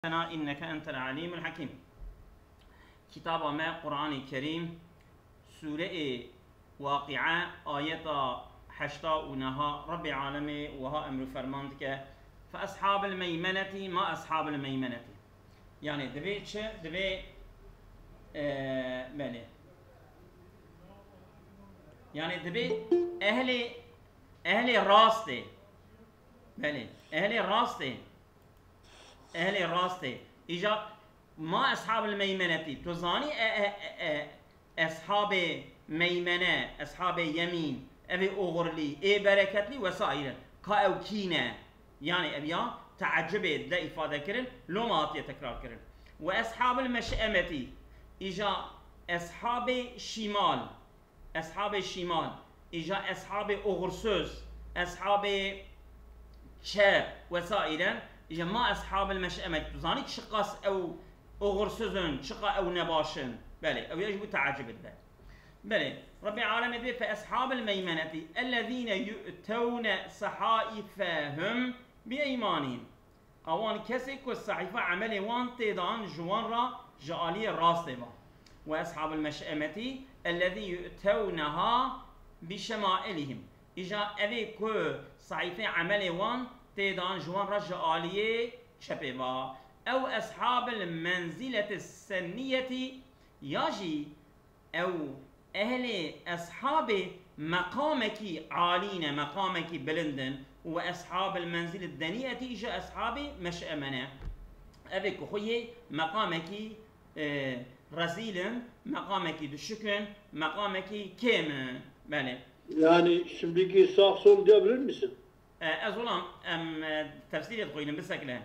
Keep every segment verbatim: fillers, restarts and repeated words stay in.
لنا إنك أنت العليم الحكيم. Kitaba me Qur'anê Kerîm, Sûreyê Waqi'a, ayeta heşta û neha, Rebbê Alemê wiha emr û ferman dike: "Fe eshabil meymenetî ma eshabil meymenetî." Yani divê çi? Divê, e, belê. Yani divê ehlê, ehlê rastê. Belê. Ehlê rastê. Ehlê rastê. Îca ma eshabil meymenetî. Tu zanî e, e, e, e, eshabê meymene, eshabê yemîn, evê oxirlî, ê bereketlî wesaîre. Ka ew kî ne? Yani ev ya teecibê de îfade kirin, loma hatiye tekrar kirin. Ve eshabil meş'emetî. Îca eshabê şîmal. Eshabê şîmal, îja eshabê oxursuz, eshabê çep wesaîre, îja ma eshabil meş'emet. Tu zanî çiqas ew oxursuz in, çiqa ew nebaş in. Belê, ew ya ji bo teecib dibe. Belê, Rebbê Alemê dibê: "Fe eshabil meymenetî ellezîne yu'tewne sehaîfehum bi eymanîhim." Awan kesê ku sehîfa emelê wan tê dan ji wan re ji aliyê rastê ve. Ve eshabil meş'emetî ellezî yu'tewneha bi şemailihim. Îja evê ku sehîfê emelê wan tê dan ji wan re ji aliyê çepê ve. Ew eshabil menzileti senniyetî ya jî ew ehlê eshabê meqamekî alî ne, meqamekî bilind in û eshabil menzilî deniyetî îja eshabê meş'eme ne. Evê ku xwe yê meqamekî, e, rezîl in, meqamekî düşük in, meqamekî kêm in. Belê. Yani şimdiki sağ sol diyebilir misin? E, ez olam, em, e, tefsîrê dixwînim, bisekine.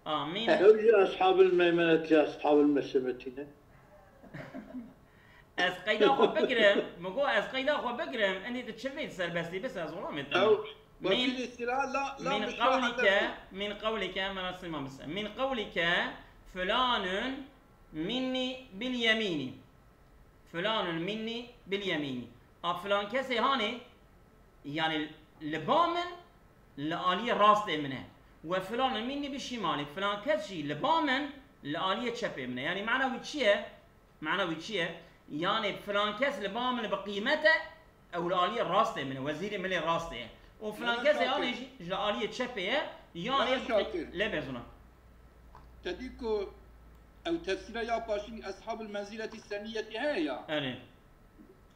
A, mîn- E, ew jî eshabil meymenetî, eshabil meş'emetî ne? Ez qeyda xwe bigirim, min got ez qeyda xwe bigirim, endî tu çi vê serbestî bise, ez olamê te. Ew, Mîn, wekîlê sila, la, la mîn mişa qewlîke, hebe. Mîn qewlîke, mera sima bise. Mîn qewlîke, filanun minnî bil yemînî. Filanun minnî bil yemînî. A filan kesê hanê, yani li ba min, li aliyê rastê min e. Ve filanun minnî bi şimalî. Filan kes jî li ba min, li aliyê çepê min e. Yani mana wî çi ye? Mana wî çi ye? Yani filan kes li ba min bi qîmet e, ew li aliyê rastê min e, wezîrê milê rastê ye. Û filan Mela kesê Şakir. Hanê jî ji aliyê çepê ye, yani Mela Şakir. Lê bezûna. Te dî ku ew tefsîra ya paşîn eshabul menzileti seniyetî heye ya. Erê.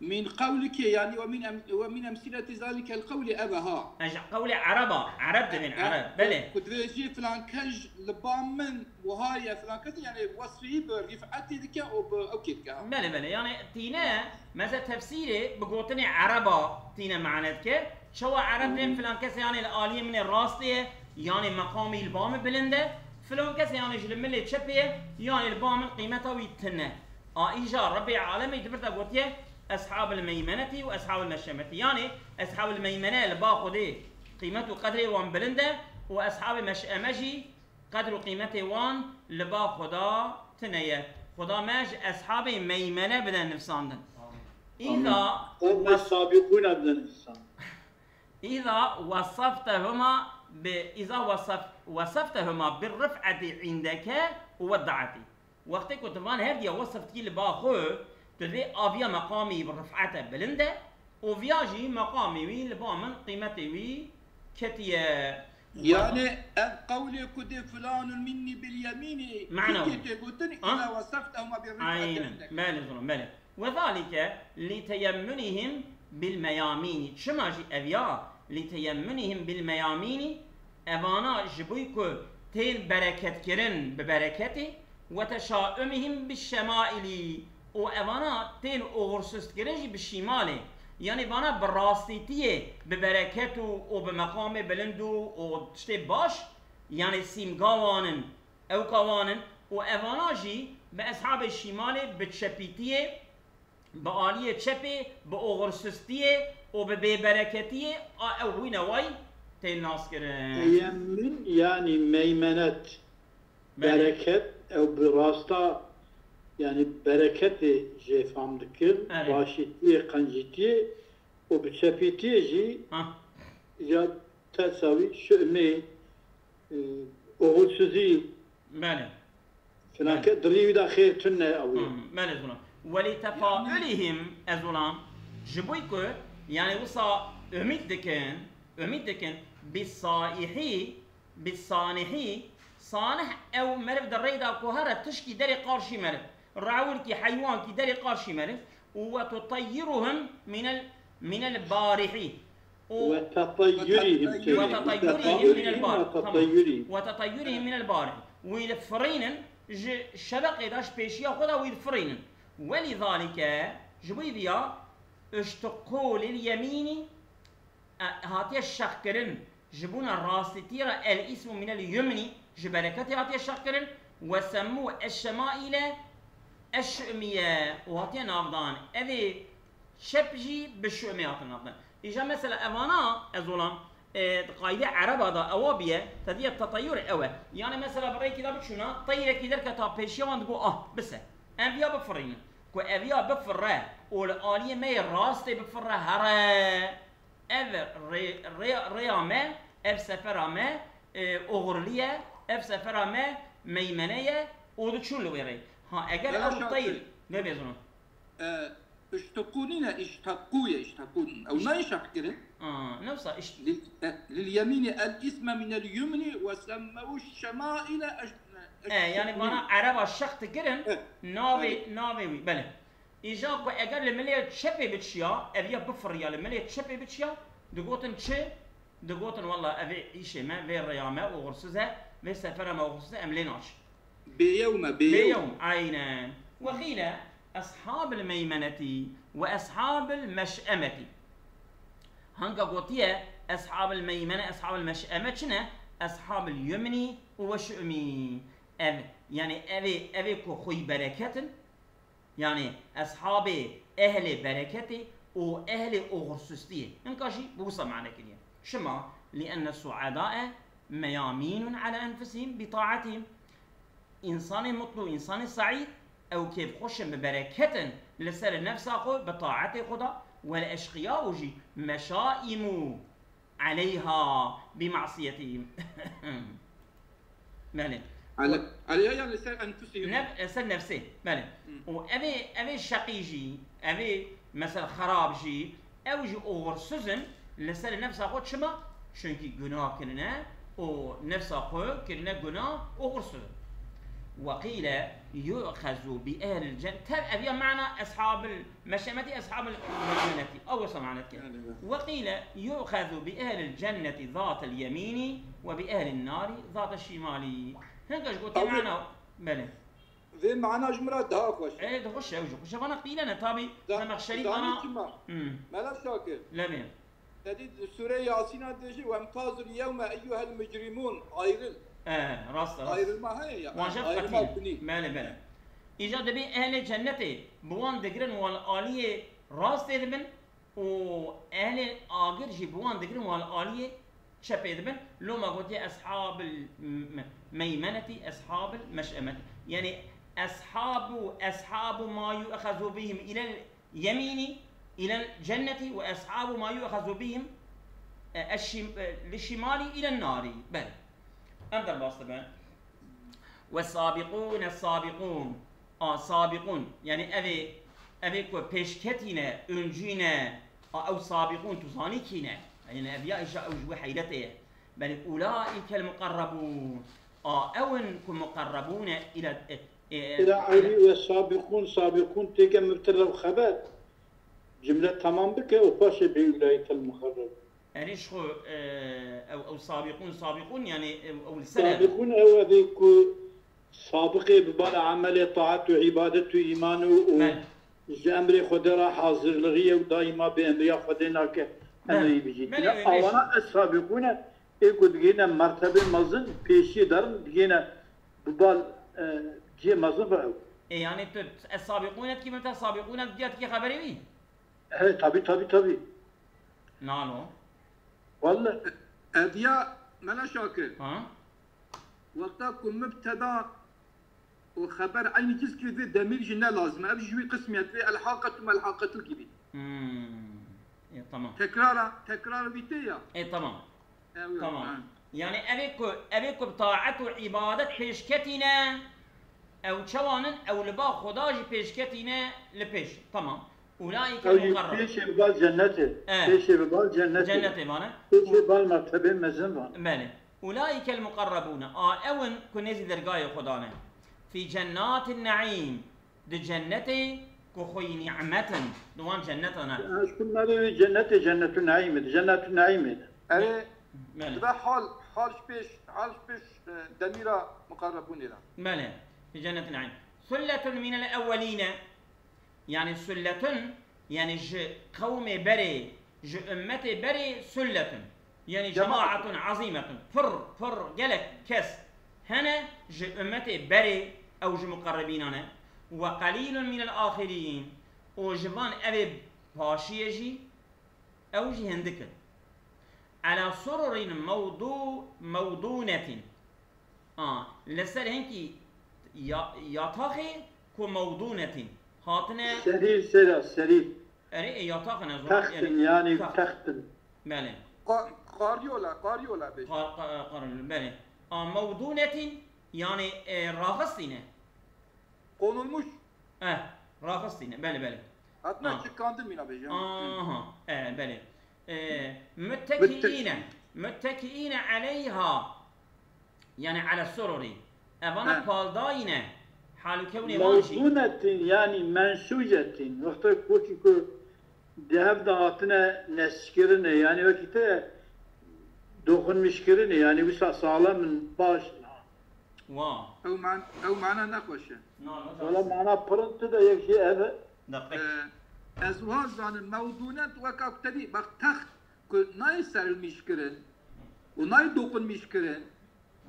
Min qewlikê, yani, ve min em-, ve min emsileti zalikel qewli eve ha. Ev ji qewlê ereba, ereb dibên, E, ereb, belê. Ku divê jî filan kes li ba min wiha ye, filan kes, yani, wesfî bi rif'etê dike û bi ewkê dike ha. Belê, belê. Yani, tîne, mesela tefsîrê bi gotinê ereba tîne mane dike. Çawa ereb dibên filan kes, yani, li aliyê min ê rastê ye, yani, meqamî li ba min bilind e. Filan kes, yani, ji li min lê çepê ye, yani, li ba min qîmeta wî tune. A îja Rebbê Alemê di vir de gotiye, "Eshabil meymenetî û eshabil meş'emetî." Yanî eshabil meymene li ba Xwedê qîmet û qedrê wan bilind e û eshabê meş'eme jî qedr û qîmetê wan li ba Xweda tune ye. Xweda me ji eshabê meymene bide nivsandin. Îza Ew wes- sabîqûne bide nivsandin. Îza weseftehuma bi, îza wesef-, weseftehuma bi rif'etî îndeke û wed'etî. Wextê ku tu van her diya wesif dikî li ba xwe, tu dê aviya meqamî bi rif'ete bilind e û viya jî meqamê wî li ba min qîmetê wî ketiye. Yani ev qewlê ku dê filanun minnî bil yemînî, Mano. Tirkiyê tê gotin, Ha? Îza weseftehuma bi rif'etî Aynen. Belê zulum, belê. Ve zalike li teyemmunihim bil meyamînî. Çima jî ev ya? Li teyemmunihim bil meyamînî, evana ji bo ku tên bereketkirin bi bereketê, ve teşaumihim bi şemailî, û evana tên oxursuzkirin jî bi şîmalê. Yanî vana bi rastîtiyê, bi bereket û, û bi meqamê bilind û, û tiştê baş, yanî sîmga wan in, ewka wan in, û evana jî bi eshabê şîmalê, bi çepîtiyê, bi aliyê çepê, bi oxursuztiyê û bi bêbereketiyê a ew rûyne way tên naskirin. Teyemmun, yanî meymenet, Belê. Bereket, ew bi rasta, yanî bereketê jê fam dikin, Erê. Başîtiyê, qencîtiyê û bi çepîtiyê jî Ha. ya tesawî, şu'mê, e, oxursuzî, Belê. Filanke dilî wî de xêr tune ew ê. Hmm, belê zolam. Welî tefaulihim, ez zolam. Ji bo ku, yani wisa umîd dikin, umîd dikin, bi saihî, bi sanihî, sanih ew meriv di rê de ku here tişkî derê qarşî meriv. Rewilkî heywankî derê qarşî meriv. Û ve tutayyiruhum minel, minel barihî. Û Ve tetayyurihim Ve tetayyurihim minel bar. Ve tetayyurihim. Ve tetayyurihim minel bar. Wî li firînin ji şebeqê de ji pêşiya xwe de wî li firînin. Welîzalike ji bo viya uştiqû lil yemînî, e, hatiye şexkirin ji bona rastîtî re el îsmu minel yumnî ji bereketê hatiye şexkirin. Ve semmû eşşemaîle eşşu'miye û hatiye navdan. Evê çep jî bi şu'mê hatin navdan. Îja mesela evana ez olam, e, di qayde ereba da ewa biye, te diye tetayur ew e. Yani mesela bi rêkî de biçûna, teyrekî derketa pêşiya wan digo ah, bise. Em viya bifirînin. Ku ev ya bifirre û li aliyê me yê rastê bifirre here. Ev rê, rê, rêya me, ev sefera me, e, oxirliye, ev sefera me meymene ye û diçûn li wê rê. Ha, eger Mela ew Şakir. Teyr, ne bêzin. E, uştiqû nîne, işteqû ye, işteqûn. Ew nayê şerh kirin. Aa, ne wisa iş- Lil, e, lil yemînî el îsme minel yumnî ve semmewu şemaîle eş-, E, yani bana ereba şex dikirin, Eh, navê, evet. navê wî, belê. Îja ku eger li milê çepê biçiya, ev ya bifiriya li milê çepê biçiya, digotin çi? Digotin walla ev ê îşê me, vê rêya me oxirsiz e, vê sefera me oxirsiz e, em lê naçin. Bêyewme, Bêyewm, bêyewm. Aynen. Wexîle eshabil meymenetî ve eshabil meş'emetî. Hanga gotiye eshabil meymene, eshabil meş'eme çi ne? Eshabil yumnî û ve şu'mî. Ev, yani evê, evê ku xwî bereketin, yani eshabê ehlê bereketê û ehlê oxursistiyê. Hinka jî bi wisa mane kiriye. Çima? Li'enne su'eda'e meyamînun ala enfusihim bi ta'etihim. Însanê mutlu, însanê seîd, ew kêfxweş in, bi bereket in li ser nefsa xwe, bi taetê xwe de, wel eşqiyau jî meşaîmû eleyha bi masiyetihim. Belê. Ele-, Eleyha yani li ser enfusihim. Nef-, ser nefsê, belê. Û evê, evê şeqî jî, evê mesela xerab jî, ew jî oxirsiz in li ser nefsa xwe. Çima? Çünkü günah kirine û nefsa xwe kirine günah, oxirsiz in. Ve qîle yu'xezu bi ehlil cennet. Tev ev ya mana eshabil meş'emetî, eshabil meymenetî. Ew wisa manet kir. Ve qîle yu'xezu bi ehlil cenneti zatel yemînî ve bi ehlin nari zatel şimalî. Hinka ji gotê Tabii. mana, belê. Vê mana ji min re daha xweş e. Ê, di xweş e, ew jî xweş e. Vana qîle ne, tabî Da-, Zemexşerî zanî vana. çima? Hmm. Mela Şakir. Lebê. Te dî di Sûreyê Yasîna dibêjî, "Wemtazul yewme eyyuhel mucrimûn." Ayrıl. E, rast e, rast. Ayrılma heye ya. Wan jî Ayrılma qetî. binî. Belê, belê. Îca dibê ehlê cennetê bi wan digirin wan aliyê rastê dibin û ehlê agir jî bi wan digirin wan aliyê çepê dibin. Loma gotiye eshabil m-, meymenetî, eshabil meş'emetî. Yani eshabu, eshabu ma yu'xezu bihim ilel yemînî, ilel cennetî ve eshabu ma yu'xezu bihim, e, eşşim-, e, li şimalî ilen narî. Belê. Em derbas dibin. Ve sabiqûne sabiqûn. A, sabiqûn. Yani evê, evê ku pêşketî ne, öncî ne. A, ew sabiqûn tu zanî kî ne? Yani ev ya îşa ew ji wî heyretê ye. Belê, ulaikel muqarrabûn. A, ew in ku muqarrabûn e ila, e, e, Ila eyrî ve sabiqûn, sabiqûn têke mubteda û xeber. Cimle tamam bike û paşê bê ulaikel muqarrabûn. Erê ji xwe, e, ew, ew sabiqûn, sabiqûn, yani ew, ew li ser e. Sabiqûn ew evê ku sabiqê bi bala emelê taet û îbadet û îman û, û Belê. ji emrê Xwedê re hazirliğî ye û daîma bi emriya Xwedê nake Belê. emrî bijî. Belê, belê. Awana esabîqûn e, ê ku digihîne mertebê mezin pêşî derin, digihîne bi bal, e, cihê mezin re ew. E, yani tu es-sabiqûn et kî, min te sabiqûn et diya tikê xeberê wî? He, tabî, tabî, tabî. Nano. Welle. Ediya Mela Şakir. Ha? Wexta ku mubteda û xeber eynî cizkî vê demîr jî ne lazim e. Ev jî wî qismiyet vê elhaqetu melhaqetu gibi. Hmm. E, tamam. Tekrara, tekrar vî tê ya. E, tamam. Ew ya, Tamam. ha. Yani evê ku, evê ku bi taet û îbadet pêşketîne, ew çawan in, ew li ba Xweda jî pêşketîne li pêş. Tamam. Ulaike Ew jî muqarreb. Pêşê bi bal cennetê. Eh. Pêşê bi bal cennetê. Cennetê vane. Pêşê bal mertebê mezin van. Belê. Ulaike muqarrebûne. A ew in ku nêzî dergahê Xweda ne. Fî cennatin neîm. Di cennetê ku xweyî nîmet in. Di wan cenneta ne. Eşkun navê wê cennetê, cennetu neîmê. Cennetu neîmê. Erê, Belê. dibe hal, hal ji pêş, hal ji pêş e, demîra muqarrebûnê de. Belê. Fi cennetin neîm. Sulletun minel ewwelîne. Yani sulletun, yani ji qewmê berê, ji ümmetê berê sulletun. Yani Cemaatun. Cemaatun azimetun. Pir, pir, gelek kes hene ji ümmetê berê ew ji muqerrebînan e. Ve qalîlun minel axirîn. Û ji van evê paşiyê jî, ew jî hindik in. Ala sururin mewdû-, mewdûnetin. A, li ser hinkî ya-, yataxê ku mewdûnetin. Hatine, Serîr sera, serîr. Erê, ê yataxin ez Textin yani text. Textin. Belê. Qa- Qaryola, qaryola bêje. Qar-, qar-, qar-, belê. A, mewdûnetin, yani, e, raxistîne. Konulmuş. Eh, raxistîne, belê, belê. Hatina Ha. Çikandin mîna bêje. Aha, e, belê. E, müttekiine, müttekiine aleyha, yani ala sururi. Evana He. Paldayine, halû kewnê wan jî. Mewdûnetin yani mensucetin. Wexta ku wekî ku di hev de hatine nesçkirinê, yani wekî te dokunmişkirinê, yani wisa sağlam in, baş in. Wa. Ew man, ew mana nexweş e. Na, na, Wala mana pir in tu de yek jê ev e. Deqek. Ee, ez wiha zanim mewdûnet weka ku te dî, bak text ku nayê serilmîş kirin û nayê dokunmîş kirin,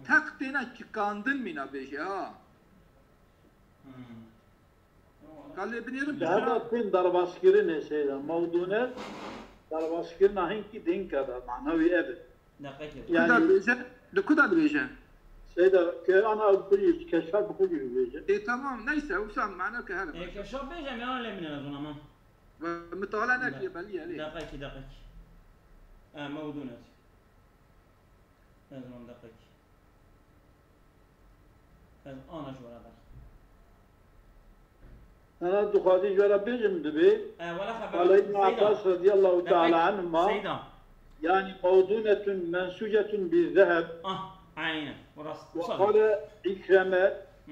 text têne çikandin mîna bêje ha. Hmm. Ka lê binêrin Daha da tên derbaskirinê şeyda. Mewdûnet derbaskirina hinkî dinka da. Mana wî ev e. Deqek. Kuda Yani bêje, li kuda dibêje? şeyda ke ana bi xwe jî, keşfa bi xwe jî bibêje. Ê tamam, neyse, wisa mana ke her. E, keşaf bêje, me an lê min ez ona, ma. Ve mitala nekiriye belli ye lê. Deqek, deqek. E, mewdûnet. Ez ona deqek. Ez ana ji were ber. Ana dixwazî ji were bêjim dibê. E, wala xeber. Qala Ibn Seyda. Abbas radiyallahu Deqek. teala anhuma. Seyda. Yani mewdûnetun mensûcetun bi zeheb. Ah, aynen. Bu rast. Ve Sağ ol. qala Ikreme Hı.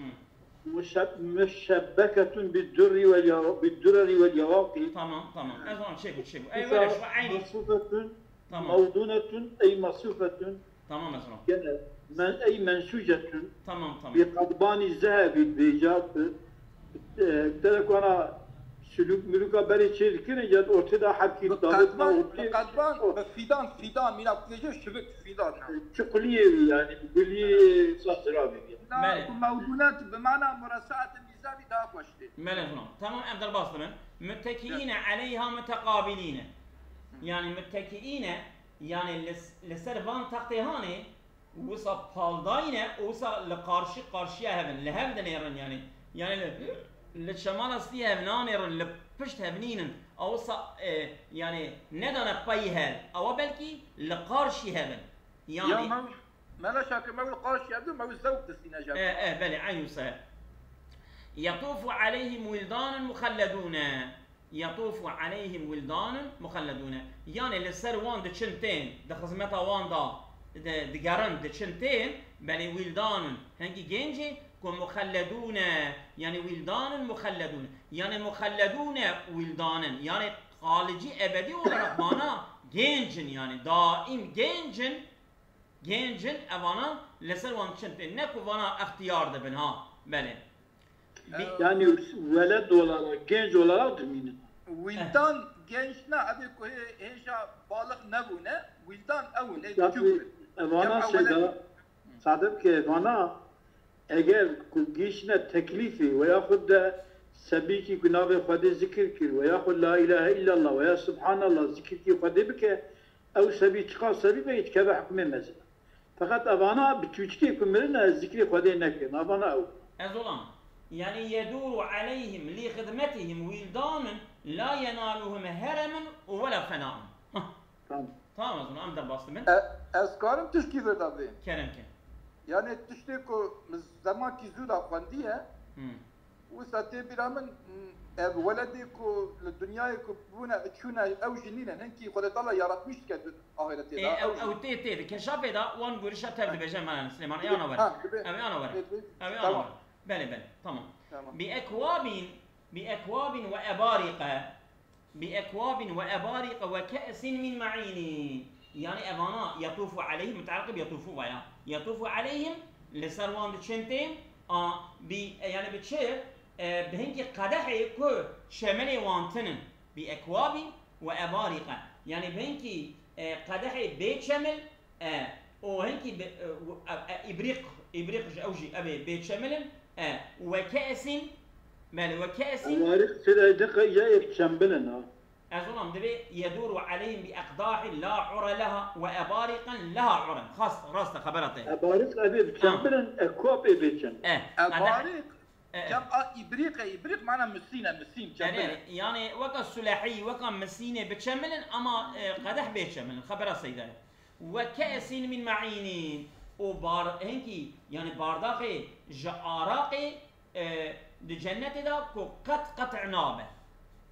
muşeb-, muşebbeketun bi durri ve yav-, bi durri ve yavaki. Tamam, tamam. Ez ona çek bu, çek bu. Ey, Usa wala şu aynı. Masufetun Tamam. mewdûnetun ey masufetun. Tamam, ez ona. Gene men ey mensûcetun. Tamam, tamam. Bi qadbanî zehebî bêja bi, e, telekwana sülük mülüka berê çê dikirin ya ortê de hepkî Bi davêt qadban, ortê. bi qadban, bi fidan, fidan, mîna bêje şivik, fidan. Çiquliyê wî yani, guliyê sazira bî. La, Belê. ku mewdûnet bi mana murassaetin bi zehebî daha xweş tê. Belê, tamam. Tamam, em derbas dibin. Müttekiine aleyha mütekabiline. Yani müttekiine, yani li, li ser van textê hanê, wisa paldayne, wisa li qarşî qarşiya hevin, li hev dinêrin yani. Yani li, li çemala stî hev nanêrin, li pişt hev nînin. A wisa, e, yani nedane pey hev. Awa belkî li qarşî hevin. Yani Ya mew, mela şakir mew qarşiya du mew zewk distîne E, jeb. e, belê, eyn wisa. Yatufu aleyhim wildanun muxalledune. Yatufu aleyhim wildanun muxalledune. Yani li ser wan diçin tên, di xizmeta wan da, di, digerin, diçin tên, belê wildanun, hengî gencê, ku muxalledune, yani wildanun muxalledune. Yani muxalledune wildanun, yani kalıcı, ebedi olarak mana gencin yani, daim gencin. Gencin evana li ser wan çin tê. Ne ku vana extiyar dibin ha. Belê. Bi- Yani veled olarak, genç olarak dimînin. Wildan genç ne, ebê ku hê-, hêja balix nebûne, wildan ew in, ê Ya biçûk in. Evana Ya şeyda, veled- sadem ke evana eger ku gihiştine teklîfê ve yaxud de sebîkî ku navê Xwedê zikir kir ve yaxud la ilahe illallah ve ya subhanallah zikirkî Xwedê bike, ew sebî çiqas sebî be, dikeve hukmê mezin. Feqet evana bi çûçikê ku mirine zikrê Xwedê nekirin. Evana ew. Ez olan. Yani yeduru aleyhim li xidmetihim wildanun la yenaluhum heremun ve la fenaun. Hah. Tamam. Tamam, ez ona em derbas dibin. E, ez karim tişkî vir de bêm. Kerem ke. Yani tiştê ku min zemankî zû de xwendiye, Hmm. wisa tê bîra min, m, ev weledê ku li dinyayê ku bûne, çûne, ew jî nîne, hinkî Xwedê Teala yaratmîş dike du-, ahiretê Ê, de. ew, Ew jî ew tê, tê, di keşafê de wan gurişa tev dibêje, Mela Silêman, ê ana were. Ha, dibe. Ew ê ana were. Dibe. Ew ê ana Tamam. were. Belê, belê, tamam. Tamam. Bi ekwabin, bi ekwabin ve ebariqe. Bi ekwabin ve ebariqe ve ke'sin min ma'inin. Yani evana yatufu aleyhim, mutaliq bi yatufu ve ya. Yatufu aleyhim, li ser wan diçin tê, a, bi, yani bi çi? E, bi hinkî qedehê ku çemelê wan tinin. Bi ekwabin ve ebariqe. Yani bi hinkî, e, qedehê bê çemil, e, û hinkî bi, e, w-, e, e, îbrîq, îbrîq ji ew jî ev ê bê çemil in, e, ve ke'sin, belê, ve ke'sin. Ewarîq sirê diqe ya ê çembil in ha. Ez olam divê yedûru aleyhim bi eqdahî la ure leha ve ebariqen leha uren. Xas, rast e xebera te. Ebarîq ev ê bi çembil in, ekwab ê bê çembil. E, Ebarîq. e, e. Cem a îbrîq e, îbrîq mana misîn e, misîn, çembil e. Yani, yani weka sulehî, weka misînê bi çemil in ama, e, qedeh bê çemil in. Xebera seyda ye. Ve ke'sin min ma'inin. Û bar, hinkî, yani bardaxê ji araqê, e, di cennetê de ku qet qet nabe.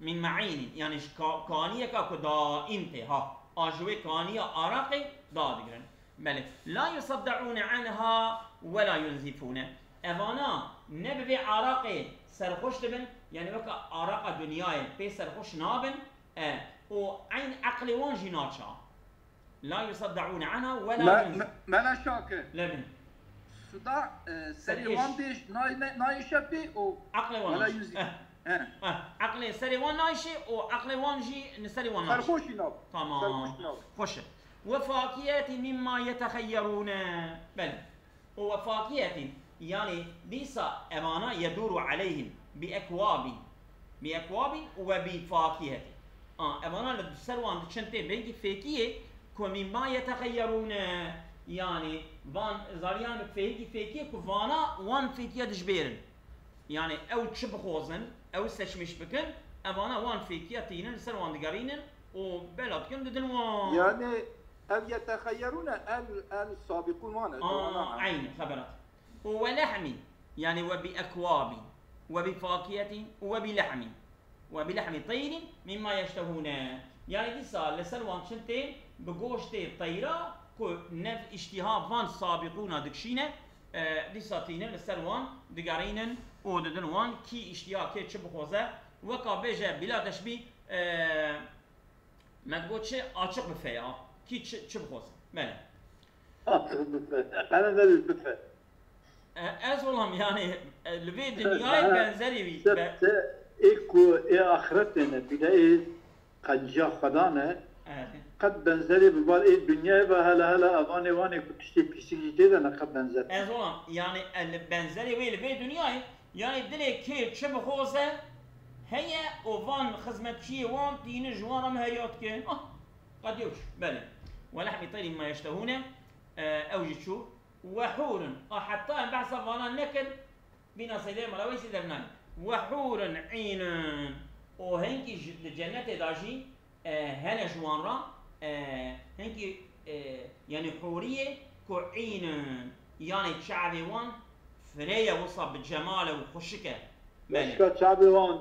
Min ma'inin. Yani ji ka-, kaniyeka ku daîm tê, ha. A ji wê kaniya araqê dadigrin. Belê. La yusaddaune anha ve la yunzifune. Evana ne bi vê araqê serxweş dibin, yani weka araqa dinyayê pê serxweş nabin, e, û eyn eqlê wan jî naça. La yusaddaune anha ve la Me, yunzifune. me, Mela Şakir. Lebin. Suda, e, serê Serêş. wan dêş, nay-, nay-, nayêşe pê û Eqlê wan Wela naşe. yüz- Eh, he. eh, eqlê serê wan naşe û eqlê wan jî, li serê wan naşe. Serxweşî nav. Tamam. Serxweşî nav. Xweş e. Ve fakiyetin mimma yetexeyyerûne. Belê. Û ve fakiyetin, yani dîsa evana yedûru aleyhim bi ekwabin. Bi ekwabin ve bi fakiyetin. A, evana li ser wan diçin tê bengî fêkiyê ku mimma yetexeyyerûne. Yani van zariyan fêkî fêkiyê ku vana wan fêkiya dijbêrin. Yani ew çi bixwazin, ew seçmiş bikin, evana wan fêkiya tînin, li ser wan digerînin û bela dikin didin wan. Yani ev yetexeyyerûne el, el sabiqûn wan e. Aa, eyn, xeberat. Û ve lehmî, yani ve bi ekwabî, ve bi fakiyetin, ve bi lehmî, ve bi lehmî teyrin mimma yeştehûne. Yani dîsa li ser wan çin tê bi goştê teyra ku nev îştîha van sabiqûna dikişîne, e, dîsa tînin li ser wan digerînin û didin wan kî îştîha kê çi bixwaze, weka bêje bila teşbîh, e, me digot çi açiq bife ya, kî çi, çi bixwaze. Belê. Açiq bife. Qene nerê bife. E, ez olam yani, e, li vê dinyayê benzerî wî. Te, be- te, ê ku ê axiretê ne, bîle ê qenciya Xweda ne, Evet. qet benzerê bi bar ê dinyayê ve hele hele evanê wanê ku tiştê pîsik jî tê de ne qet benzer. Ez olam yani, e, li benzerê wê li vê dinyayê, yani dilê kê çi bixwaze heye û van xizmetçiyê wan tînin ji wan re muheya dikin. Ah, qediya çû. Belê. Ve lehmî teyrin mimma yeştehûne, e, ew jî çû. Ve hûrun. A heta em behsa vana nekir, bîna seydê mala wê sî dernayê. Ve hûrun înin. Û hinkî ji, di cennetê de jî, e, hene ji wan re, e, hinkî, e, yani hûriyê ku înin. Yani çavê wan firê ye wisa bi cemal e û xweşik e. Belê. Başka çavê wan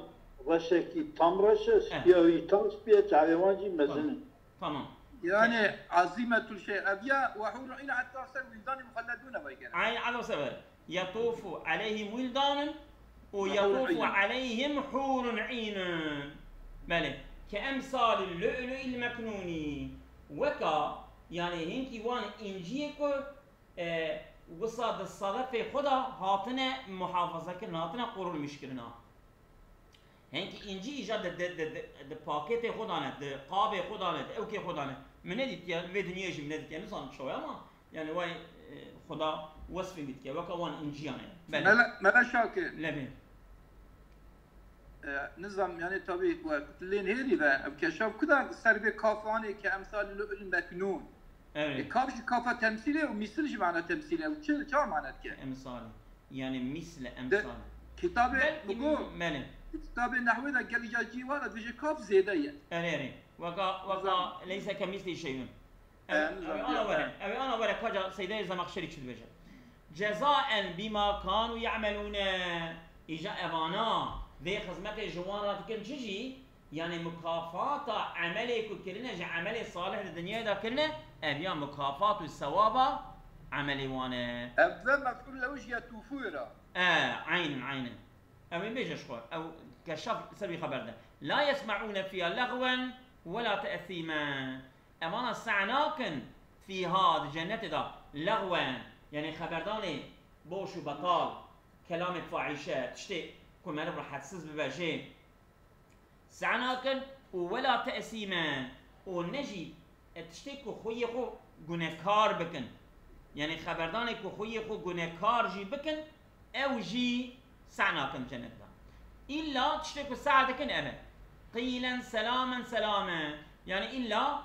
reşekî tam reş e, spiya wî tam spiye, çavê wan jî mezin in. Tamam. Yani azimetul şey ev ya ve hûrun în hatta ser wildanî muhalledûne vay gene. Eyn ado sever. Yatufu aleyhim wildanun û Ve yatufu hûrun în. Aleyhim hûrun înin. Belê. Ke emsalil lu'lu'il meknûnî. Weka, yani hinkî wan înciyê ku, e, wisa di sedefê xwe de hatine muhafaza kirin, hatine qorulmîş kirina. Hinkî încî îja di, di, di, di, di pakêtê xwe de ne, di qabê xwe de ne, di ewkê xwe de ne. Min nedîtiye, vê dinyayê jî min nedîtiye, nizanim çawa ye ama, yani, way, e, Xweda wesfê min dike, weka wan inciyan e. Belê. Mela, Mela Şakir. Lebê. E, nizam, yani, tabii, we lên hêrî ve, ev keşaf kuda ser vê kafanê ke emsal lu'l meknûn. E, Evet. kaf jî kafa temsîlê û mîsil jî mana temsîlê. Û çi, çawa mana dike? Emsali. Yani misle emsali. Kitabê Belkî Mugo, min-, belê. kitabê nehwê de gelî ca cî wan e, dibêje kaf zêde ye. Erê, erê. Weka, weka leyse kemîslî şeyun. Ew, ew ana were, ew ana were kaca Seydê Zemexşerî çi dibêje. Cezaen bîma kanu ye'melûne. Îca evana vê xizmetê ji wan re dikin çi jî? Yani mukafata emelê ku kirine, ji emelê salih di dinyayê de kirine, ev ya mukafat û sewaba emelê wan e. Ev ve mef'ul lew ji yetûfû ra. E, aynen, aynen. Ew ê bêje ji xwe. Ew keşaf ser wî xeber de. La yesme'ûne fiha lexwen we la te'sîmen. Evana seh nakin fiha, di cennetê de, lexwen, yani xeberdanê boş û betal, kelamê fahîşe, tiştê ku meriv rehetsiz bibe jê, seh nakin û wela te'sîmen û ne jî e, tiştê ku xwe yê xwe gunekar bikin. Yani xeberdanê ku xwe yê xwe gunekar jî bikin, ew jî seh nakin cennet de. Îlla tiştê ku seh dikin ev e. Qîlen selamen selamen. Yani îlla,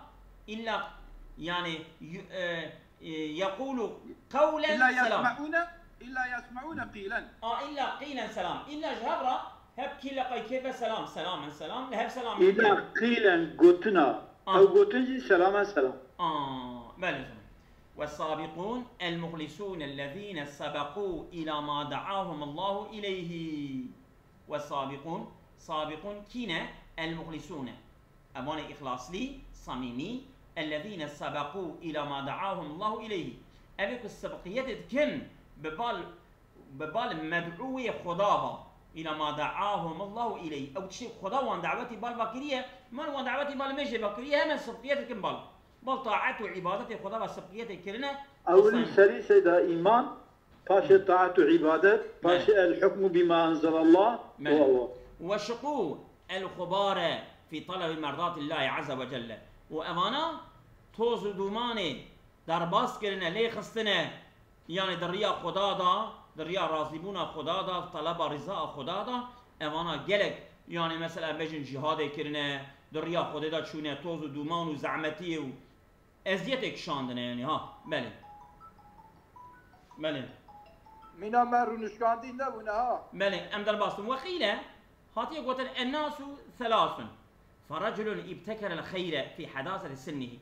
îlla, yani yu-, e, e, yekûlu qewlen selam. Îlla yesme'ûne, îlla yesme'ûne qîlen. A, îlla qîlen selam. Îlla ji hev re hep kî leqay kê be selam, selamen selam. Li hev selam. Îlla qîlen gotina. A. Ew gotin jî selamen selam. A, belê zûn. والسابقون المخلصون الذين سبقوا إلى ما دعاهم الله إليه. والسابقون، سابقون kî ne? المخلصون. Evanê îxlaslî, samîmî, الذين سبقوا إلى ما دعاهم الله إليه. Ev ê ku sibqiyetê dikin bi bal, bi bal med'ûyê Xuda va. إلى ما دعاهم الله إليه. Ew tiştê Xuda wan dawetî bal va kiriye, mal wan dawetî bal mêjê va kiriye, hemen sibqiyet dikin bal. Bal taet û îbadetê Xuda ve sibqiyetê kirine. Ewilî serî seyda îman, paşê taet û îbadet, paşê el hukmu bîma enzelallah. Belê. Weşiqû el xubare fî talebi merdatillahi azze ve celle. Û evana toz û dûmanê derbas kirine, lê xistine. Yani di riya Xuda da, di riya razîbûna Xuda da, taleba riza Xuda da, evana gelek, yani mesela bejin cîhadê kirine, di riya Xwedê de çûne, toz û dûman û zehmetiyê û eziyetê kişandine, yani ha, belê. Belê. Mîna me rûnişkandî nebûne ha. Belê, em derbas bin. Weqîle, hatiye gotin, ennasu thelathun. Fereculun ibtekerel xeyre fî hedaseti sinnihi.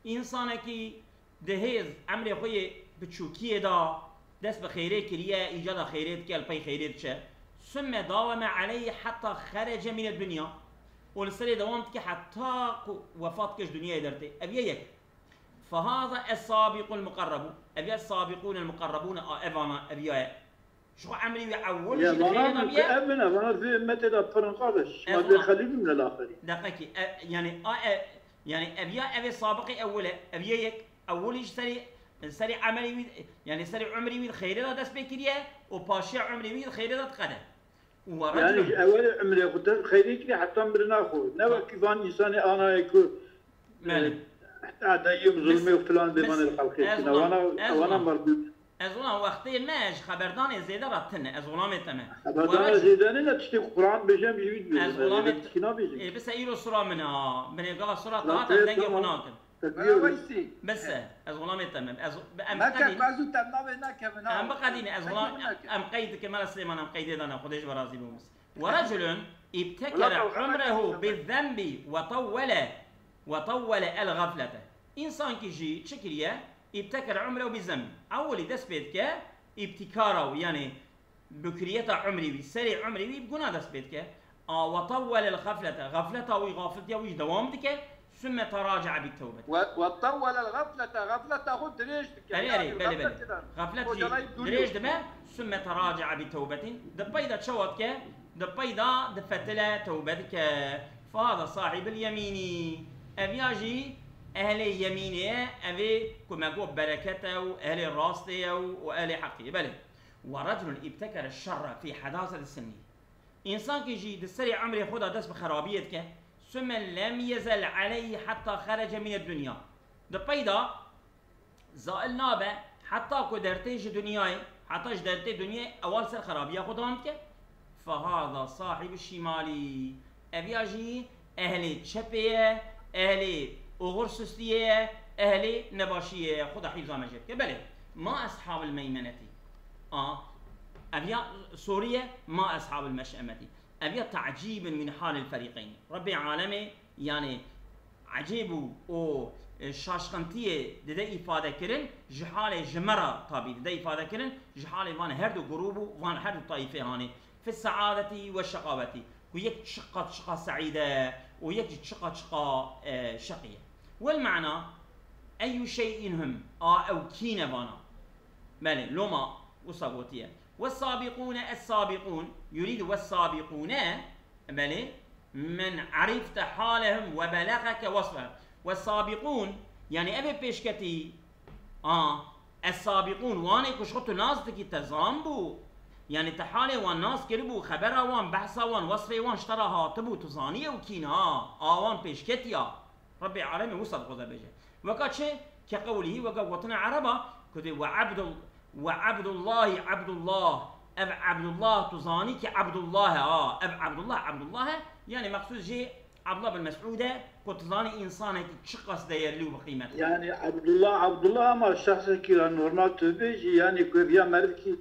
Însanekî di hêz emrê xwe yê piçûkiyê de dest bi xêrê kiriye, îcada xêrê dike, li pey xêrê diçe. Summe daweme aleyhi heta xerece mine dunya. Û li serê dewam dike heta ku wefat dike ji dinyayê dertê. Ev ye yek. Fehaza es-sabiqul muqarrabu. Ev ya sabiqûn el muqarrabûn a evana, ev ya ye. Ji xwe emrî wî ewil jî di xêrê de biye. Ev in, evana vê ummetê de pir in qardeş. Şima dê xelî bîn li laxirî. Deqekî, e, yani, a, e, yani, ev ya ev ê sabiqê ewil e, ev yê yek, ewil jî serî, serî emelî wî, yani, serî umrî wî di xêrê de dest pê kiriye û paşiya umrî wî di xêrê de diqede. Û we Yani, recilun. Ji ewilê umrê xwe de xeyrê kiriye heta mirina xwe. Ne wekî van însanê anayê ku, Belê. e, heta deyim, zulmê û filan dê vanê li xelkê kine. Wana, wana merdû. Ez wana wextê me ji xeberdanê zêde re tune. Ez xulamê te me. Xeberdana zêde ne, ne tiştê Quran bêje em jî wî dibêjin. Ez xulamê te. Kî nabêjin? Ê, bise îro sura min a. Binê gava sura te hat, ez dengê xwe nakim. Tekbîr. Bise, ez xulamê te me. Ez, em qedîn. Em biqedîne, ez xulam, em qeyd dikim, mela Silêman, em qeydê dane, Xwedê ji we razî bo. Ve reculun ibtekere umrehu bi zenbi ve tawwele, ve tawwele el gaflete. Însankî jî çi kiriye? İbtekere umrehu bi zenbi. Ewilî dest pê dike îbtikara wî, yani bikriyeta umrî wî, serê umrî wî bi guna dest pê dike. A ve tawwelel xaflete, xafleta wî, xafiltiya wî jî dewam dike. Sümme teraca'a bit tewbet. Ve, ve tawwelel xaflete, xafleta xwe dirêj dike. Erê, erê, belê, belê. Xaflet jî dirêj dibe, sümme teraca'a bit tewbetin. Di peyda çawa dike? Di peyda difetile tewbe dike. Fehada sahibul yemînî. Ev ya jî ehlê yemînê ye, ev ê ku me got bereket e û ehlê rastê ye û, û ehlê heqê ye. Belê. Ve reculun ibtekere şerre fî hedaseti sinnî. Însankî jî di serê emrê xwe de dest bi xerabiyê dike, sümme lem yezel aleyhi heta xerece mîne dunya. Di peyda zail nabe, heta ku dertê ji dinyayê, heta ji dertê dinyayê ewal ser xerabiya xwe dewam dike. Fehada sahibu şimalî. Ev ya jî ehlê çepê ye, ehlê oxir sustiyê ye, ehlê nebaşiyê ye. Xuda hîfza me jê bike. Belê, ma eshabil meymenetî. A, ev ya sorî ye, ma eshabil meş'emetî. Ev ya tacîbin min halil ferîqeyn. Rebbê alemê, yani ecêb û o, e, şaşkintiyê dide îfade kirin, ji halê ji me re tabî dide îfade kirin, ji halê van her du grûb û van her du taîfê hanê. Fi saadetî we şeqawetî. Ku yek çiqa çiqa seîd e û yek jî çiqa çiqa, e, şeqî ye. Wel mana, eyyû şey'in hum, a ew kî ne vana? Belê, loma wisa gotiye. Wes-sabîqûne es-sabîqûn, yurîdu wes-sabîqûne, belê, men arifte halehum we belageke wasfehum. Wes-sabîqûn, yanî ev ê pêşketî, a, es-sabîqûn, wanê ku ji xwe tu nas dikî, te zan bû. Yanî te halê wan nas kiribû, xebera wan, behsa wan, wasfê wan ji te re hatibû, tu zanî ew kî ne, ha, a wan pêşketî ya. Rebbê alemê wisa dixwaze bêje. Weka çi? Ke qewlihî, weka gotina Ereba, ku dê we Ebdul-, we Ebdullahî Ebdullah, ev Ebdullah tu zanî ki Ebdullah e, ha, ev Ebdullah Ebdullah e, yanî mexsûs jî Ebdullah bin Mesûd e, ku tu zanî însanekî çiqas değerli û bi qîmet e. Yani Abdullah, Abdullah ama şahsekî ra normal tu bêjî, yani ku ev ya merivkî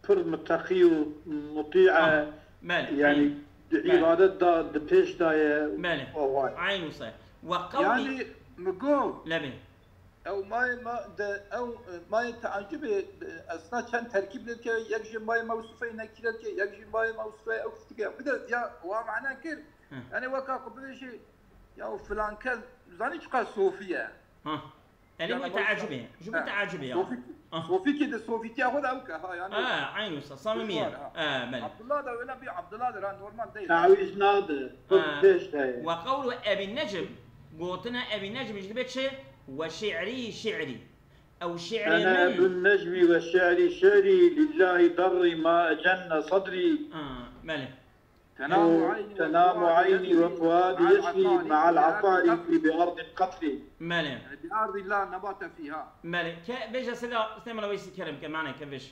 pir muteqî û mutî e, Ah, belê, yani eyn. di Belê. îbadet da, di pêş da ye, Belê. o vay. Eyn wisa. Ve qewlî Yani, mi got, Lebê. ew mayê ma, de, ew, e, mayê teacibê, e, esna çend terkîb lê dike, yek ji mayê mewsufeyê nekîre dike, yek ji mayê mewsufeyê ew tiştike. Bir de ya, wa mana kir, Hı. yani weka ku bibêjî, ya filan kes, zanî çiqas sofî ye. Ha. Elê Yani wî teacibê. Ji bo Ha. teacibê ya. Sofî, Ah. Sofîkî de sofîtiya xwe de ew ke, ha, yani. Ha, eyn wisa, samimiye. Var, ha. Ha, belê. Abdullah da öyle bir Abdullah da normal değil. Tawiz nade. Ha. Pêş de ye. Ve qewlu Ebî Necm, gotina Ebî Necm ji dibe çi? Ve şi'rî şi'rî. Ew şi'rê Ene min. Ebû Necmî ve şi'rî şi'rî, lillahî darrî ma ecenne sadrî. Ha, belê. تنام عيني تنام وفؤادي عيني يشري وفؤادي مع يشري العفاريت مع العفاريت بأرض قطري. Belê. بأرض لا نبات فيها. Belê. Ke bêje seda, Süleyman Weysî kerem ke, mane ke vêj.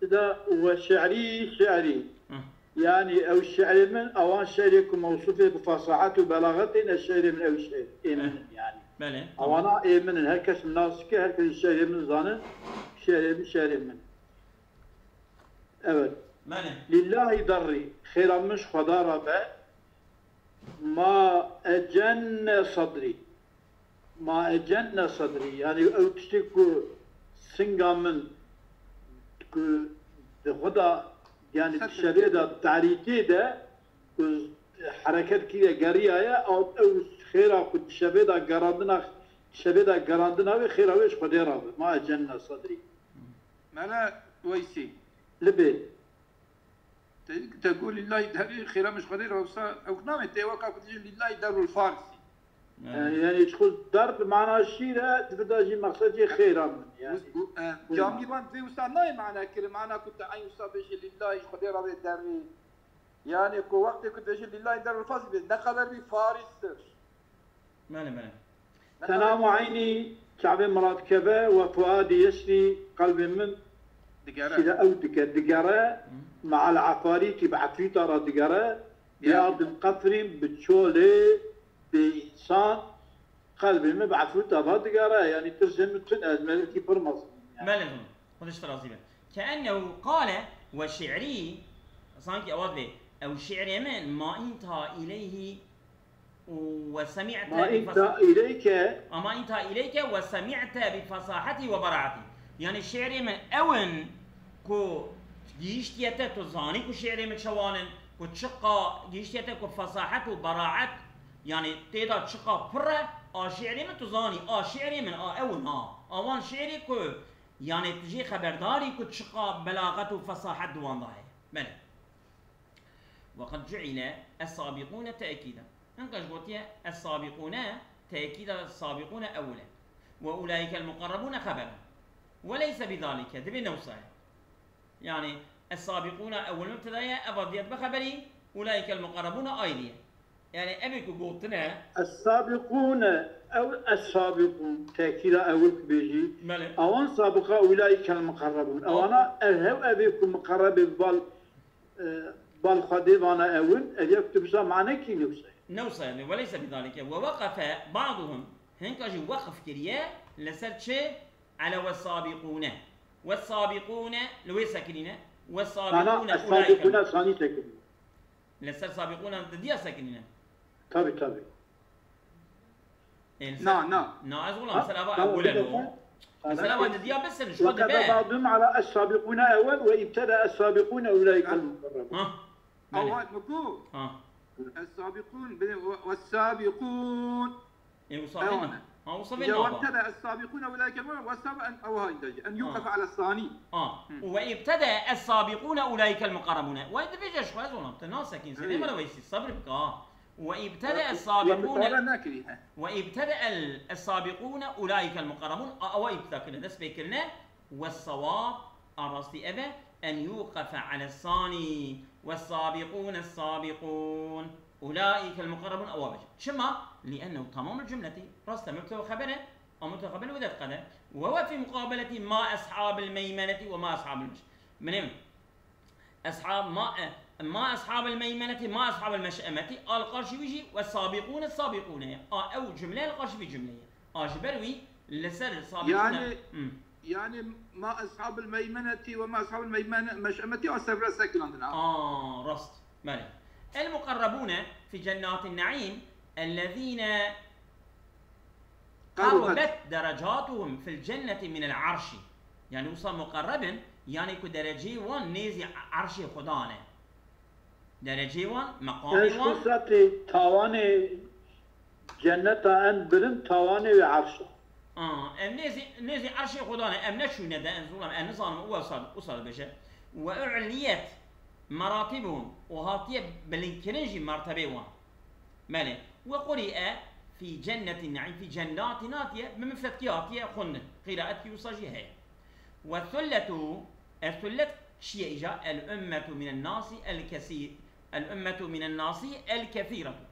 Seda ve şi'rî şi'rî. Hı. Yani ew şi'rê min, ewan şi'rê ku mewsufê bi fesahet û belaxetê ne, şi'rê min ew şi'rê min yani. Belê, tamam. Ewana ê min in, her kes min nas dike, her kes şi'rê min zanin, şi'rê min, şi'rê min. Evet. Belê. Lillahî darrî, xêra min ji Xweda re be. Ma ecenne sadrî. Ma ecenne sadrî. Yani ew tiştê ku singa min ku di xwe de, yani di şevê de, tarîtê de ku hereket kiriye, geriyaye, ew xêra ku di şevê de gerandina, şevê de gerandina wê, xêra wê ji Xwedê re be. Ma ecenne sadrî. Mele Weysî. Libê. Te, te got lillahî derî, xêra min ji Xwedê re, wisa ew namê te weka ku dijî lillahî derul farisî. Yani, yani ji xwe der bi mana şîr e, di vir de jî mexsed jê xêra min. Yani. Wis-, wu-, e, Buyurun. Camî van vê wisa nayê mana kirin, mana ku te eyn wisa bêjî lillahî ji Xwedê re vê derî. Yani ku wextê ku dibêjî lillahî derul farisî bê, ne qeder bî faristir. Belê, belê. Tenam eynî, çavê min radikeve, we fuadî yeşrî, qelbê min Digere. şîre ew dike, digere, Hı. me'al efarîtî, bi efrîta re digere, bi Ya. ardin qefrîn, bi çolê, bi însan, qelbê min bi efrîta re digere, yanî tirsê min tune, ez melekî pir mezin im, yani. Belê, Xwedê ji te razî be. Keennehu qale ve şi'rî, sankî ewa dibê, ew şi'rê min, ma inta ileyhî û we semi'te Ma bi inta fesa-, ileyke. Ma inta ileyke we semi'te bi fesahetî we beraetî. Yani şi'rê min ew in ku gihiştiye te, tu zanî ku şi'rê min çawan in, ku çiqa gihiştiye te ku fesahet û beraet, yani tê de çiqa pir e, a şi'rê min tu zanî, a şi'rê min a ew in ha. A wan şi'rê ku, yani tu jê xeberdar î ku çiqa belaxet û fesahet di wan de heye. Belê. وقد جعل السابقون تأكيدا. Hinka ji gotiye es-sabîqûne, tekîda sabîqûne ewil e. Ve ulâikel muqerrebûne xeber e. Ve leyse bidalike, dibê ne wisa ye. Yani es-sabîqûne ewil mubteda ye, eva diye dibe xeberî, ulâikel muqerrebûne ayrî ye. Yani ev ê ku gotine Es-sabîqûne, ew es-sabîqûn, tekîda ewil ku bêjî, Belê. ewan sabiqa ulâikel muqerrebûn. Ew. Ewana ev hev ev ê ku muqerrebê bal e, bal Xwedê vana ewin, ev yek tu bisa manekî newse. Newse, yani, ve leyse bidalike. Ve weqefe ba'duhum, hinka jî weqf kiriye, li ser çi? Ele ve sabîqûne. Ve sabîqûne, li wê sekinîne. Ve Mana, sabîqûne, es-sabîqûne ulâike. Sanî sekinîne. Li ser sabîqûne didiya sekinîne. Tabii, tabii. Na, na. Na, ez olam, mesela va ewwelen o. Mesela va didiya besin, şu وكفى dibe. بعضهم على السابقون أول وابتدأ السابقون أولئك المقربون. Ha. Belê. Ewa, nuku. Ha. Es-sabiqun, belê, ve-, ve-s-sabiqun. E, wisa vê na. Ha, wisa vê na. وابتدأ السابقون أولئك المقربون، والسابق أن، أو هاي درجة، أن يوقف على الثاني. Ha. Ve ibtede es-sabiqun ulaike el-mukarrabun. Vay dibêje ji xwe ez olam, te nasekîn, sê dê mala veysi, sabir bike, ha. Ve ibtede es-sabiqun. Ve ibtede el-, es-sabiqun ulaike el-mukarrabun. A, ewa ibtida kirine, dest pê kirine. Ve-s-sewab, a rastî ev e, en yuqefe ales-sani, ve-s-sabiqun es-sabiqun, ulaike el-mukarrabun, ewa bêje. Çima? Liennehu tamamul cumleti, rast e, mubteda û xeber e, a mubteda xeber li wê de diqede. Ve huve fî muqabeleti ma eshabil meymeneti ve ma eshabil meş-, Min ê min. Eshab ma, e, ma eshabil meymeneti, ma eshabil meş'emeti, a li qarşî wî jî ve-s-sabiqun es-sabiqun e. A ew cumle li qarşî vî cumleyê. A ji ber wî li ser sabiqûn e. Yani, hmm. Yani ma eshabil meymeneti ve ma eshabil meymene-, meş'emeti a ser vira sekinandin ha. Aa, rast. Belê. El-muqerrebûne fî cennatin ne'îm ellezîne qerubet derecatuhum fil cenneti minel arşi. Yani wisa muqerreb in, yani ku dereceyê wan nêzî arşê Xudan e. Dereceyê wan, meqamê wan. Eş fırsatê tawanê cenneta en bilind tawanê wê arş e. Aa, em nêzî, nêzî arşê Xudan e, em neçûne de, en zolam, em nizanim, wisa, wisa dibêje. Ve u'liyet meratibuhum, û hatiye bilindkirin jî mertebê wan. Belê. Ve quri'e fî cennetin ne'îm, fî cennatin hatiye, bi mifretkî hatiye xwendin. Qîraetkî wisa jî heye. Ve sulletu, ev sullet çi ye îca? El ummetu minen nasi el kesî-, el ummetu minen nasi el kesîretu.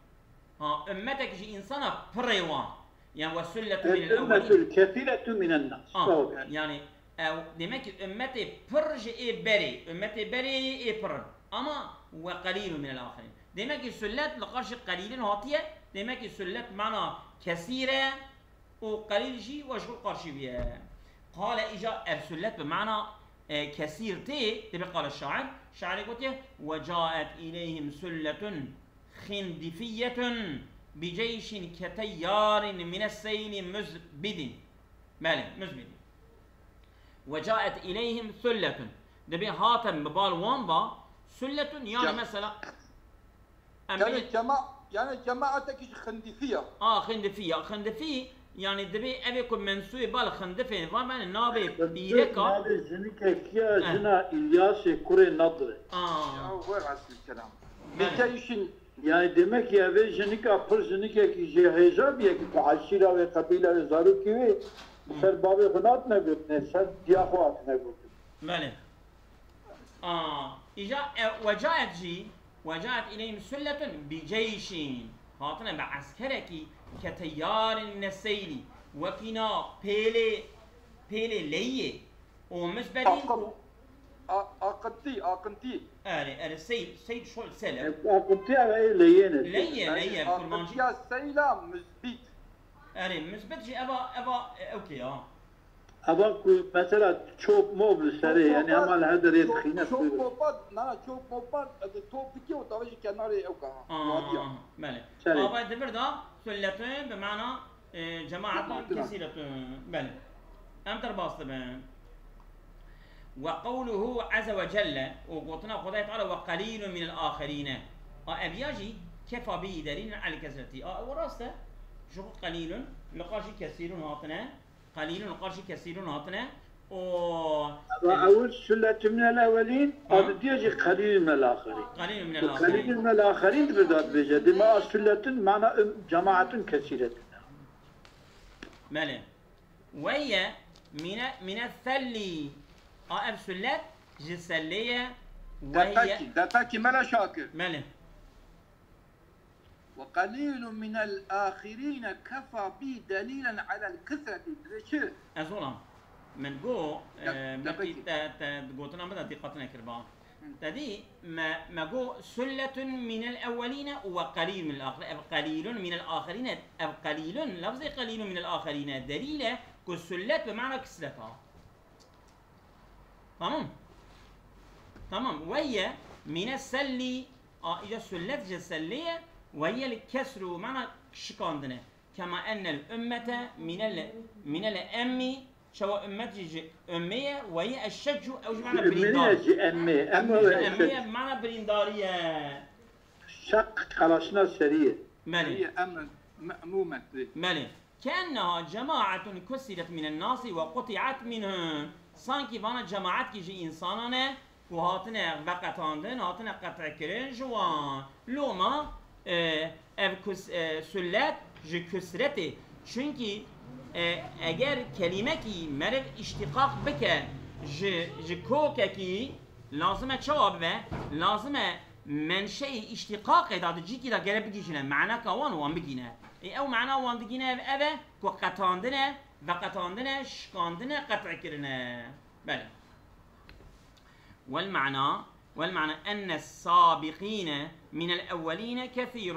Ha, ummetek ji însana pirê wan. Yani ve sulletu minel ewwelîn. El ummetul kesîretu minen nas. Ha, yani ew, demek ki ummetê pir ji ê berê, ummetê berê ê pir in. Ama ve qalîlun minel axirin. Demek ki sullet li qarşî qalîlin hatiye, demek ki sullet mana kesîr e û qalîl jî we ji xwe qarşî bûye. Qale îca ev sullet bi mana, e, kesîr tê, dibê qale şair. Şairê gotiye, "Ve caet ileyhim sulletun xindifiyetun bi ceyşin keteyyarin mines seyli müzbidin." Belê, müzbidin. "Ve caet ileyhim sulletun." Dibê hatin bi bal wan va, sulletun, yani mesela, Em Yani bê- cema-, yani cemaatek ji xindifî ya. A, xindifî ya. Xindifî, yani dibê ev ê ku mensûbê bal xindifê va, yani navê pîreka. Navê jinikekî ya, eh, jina Îlyasê kurê Nedrê. A. Ya, we esil kelam. Belê. Bike işin. Yani demek ki ev ê jinika pir jinikekî jê hêja bîye ki ku eşîra wê, qebîla wê, zarokî wê, hmm, ser bavê xwe hatine gotinê, ser diya xwe hatine gotin. Belê. A, îja, e, wecaet jî, wecaet ileyhim sulletun bi ceyşin. Hatine bi eskerekî keteyyarin mine seylî. Wekî na pêlê, pêlê leyê. O misbedî. Aqim-, a-, aqintî, aqintî. Erê, erê, seyl, seyl şol sele. E, aqintî ev ê leyê ne. Leyê, yani leyê, kurmancî. Aqintiya seyla misbît. Erê, misbet jî eva, eva, e, okey ya. Eva ku mesela çop mop li serê, yani hema li her derê dixîne. Çop mopa, na, çop mopa, e, top dike û tavê ji kenarê ew ka, ha. Aa, wadiya. Belê. Serê. Ava di vir de sulletun bi mana, e, cemaatun kesîretun. Belê. Em derbas dibin. Ve qewluhu azze ve celle, û gotina Xwedayê Teala, "Ve qalîlun minel axirîne." A, ev ya jî kefa bî delîlun alel kesretî. A, ew rast e. Ji xwe qalîlun, li qarşî kesîrun hatine. Qalîlun li qarşî kesîrun hatine. O, eva ewil sulletun minel ewelîn, ha? A didiya jî qalîlun minel axirîn. Qalîlun minel axirîn. Qalîlun minel axirîn di vir de dibêje. Dima a sulletun mana, um, cemaatun kesîretun. Belê. Ve hiye mine, mine sellî. A ev sullet ji sellê ye. Ve hiye. Depekî, depekî Mela Şakir. Belê. "Ve qalîlun minel axirîne kefa bî delîlen alel kesretî." Dibê çi? Ez olam. Min go, e, me pî te, te gotina min de dîqat nekiriba. Hı. Te dî, me, me go sulletun minel ewwelîne û ve qalîlun minel axirîne. Ev qalîlun minel axirîne, ev qalîlun, lafzê qalîlun minel axirîne delîl e ku sullet bi mana kisret a. Tamam. Tamam. Ve ye mine sellî, a, îca sullet ji sellê ye, ve ye li kesru, mana şikandine. Kema ennel ümmete minel, minel emmi, çawa ümmet jî ji ümmê ye, ve ye eşşeccu, ew jî mana birîndar. Ji ümmê ye, ji emmê, em Ji emmê ye, mana birîndarî ye. Şeq qelaşina serî ye. Belê. Serî ye, em me'mûmet bê. Belê. Keenneha cemaatun kusiret minen nasi ve quti'at minhum. Sankî vana cemaetkî ji însanan e ku hatine veqetandin, hatine qet'kirin ji wan. Loma, e, ev kus-, e, sullet ji kusretê. Çunkî, e, eger kelîmekî meriv îştîqaq bike ji, ji kokekî, lazim e çawa bibe? Lazim e menşeyê îştîqaqê da di cîkî de gere bigihîjine, manaka wan wan bigîne. Ê ew mana wan digîne ev, ev e ku qetandine, veqetandine, şikandine, qet'kirine. Belê. والمعنى، والمعنى أن السابقين من الأولين كثير.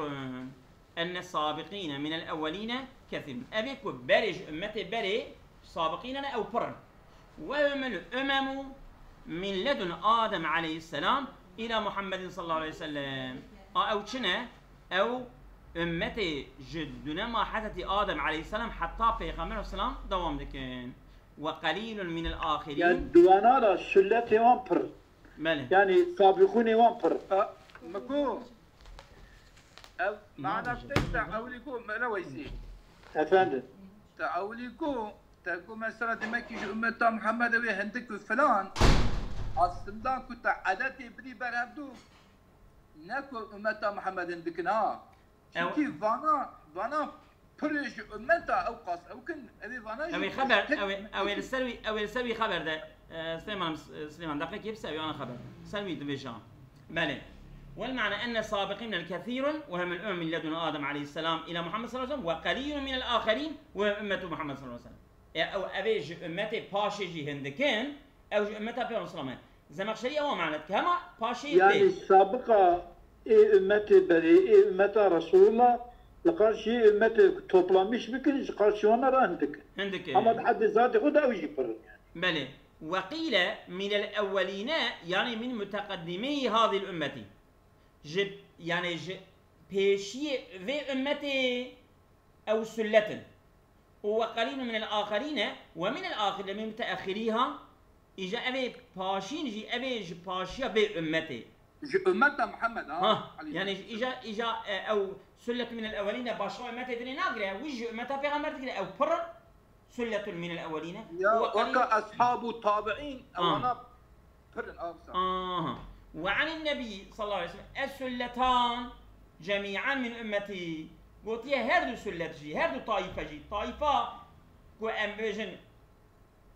أن السابقين من الأولين كثير. Ev ê ku berê ji ümmetê berê sabiqîn ne ew pir in. وهم الأمم من لدن آدم عليه السلام إلى محمد صلى الله عليه وسلم. A ew çi ne? Ew ümmetê ji dunema Hezretî Adem aleyhisselam heta Peyxamber aleyhisselam dewam dikin. وقليل من الآخرين. Yani duwana da sulletê wan pir. Belê. Yani sabiqûnê wan pir. E, Miko, ev mana tê te ewlî ku mele Weysî. Efendim. Te ewlî ku, te ku mesela demek ki ji ümmeta Muhammed ew ê hindik û filan, aslında ku te edetê bidî ber hevdû, ne ku ümmeta Muhammed hindik in ha. Ew Çunkî vana, vana pir ji ümmeta ew qas ew kin, ew ê vana jî Ew ê xeber, tek ew ê, ew ê li ser wî, ew ê li ser wî xeber de, e, Süleyman, e, Süleyman, deqekê bi ser wî ana xeber de. Ser wî dibêje. Belê. والمعنى أن السابقين كثير وهم الأمم من لدن آدم عليه السلام إلى محمد صلى الله عليه وسلم وقليل من الآخرين وهم أمة محمد صلى الله عليه وسلم. E, ew, ev ê ji ümmetê paşê jî hindikin, ew ji ümmeta Peyxamber sallallahu aleyhi ve sellem e. Zemexşerî ewa mana dike. Hema paşê Yani tê. Sabiqa ê ümmetê berê, ê ümmeta Resulullah, li karşî ê ümmetê toplanmış bikin, ji karşî wana re hindik. Hindik e. Ama di heddê zatê xwe de ew jî pir in yani. Belê. وقيل من الأولين، يعني من متقدمي هذه الأمة. Ji, yani ji pêşiyê vê ümmetê ew sullet in. Û وقليل من الآخرين، ومن الآخرين، من متأخريها، îja ev ê paşîn jî, ev ê ji paşiya vê ümmetê. Ji ümmeta Muhammed, ha, Ha, aleyhisselam. Yani îja, îja, e, ew sulletun minel ewwelîn e, başqa ümmetê dinê nagire, wî ji ümmeta pêxember digire, ew pir in, sulletun minel ewwelîn e. Ya, Û وقليل weka eshabu tabi'în, Ha. ewana Pir in, avsa. Aha. وعن النبي صلى الله عليه وسلم، السلتان جميعا من أمتي. Gotiye her du sullet jî, her du taife jî. Taifa ku em bêjin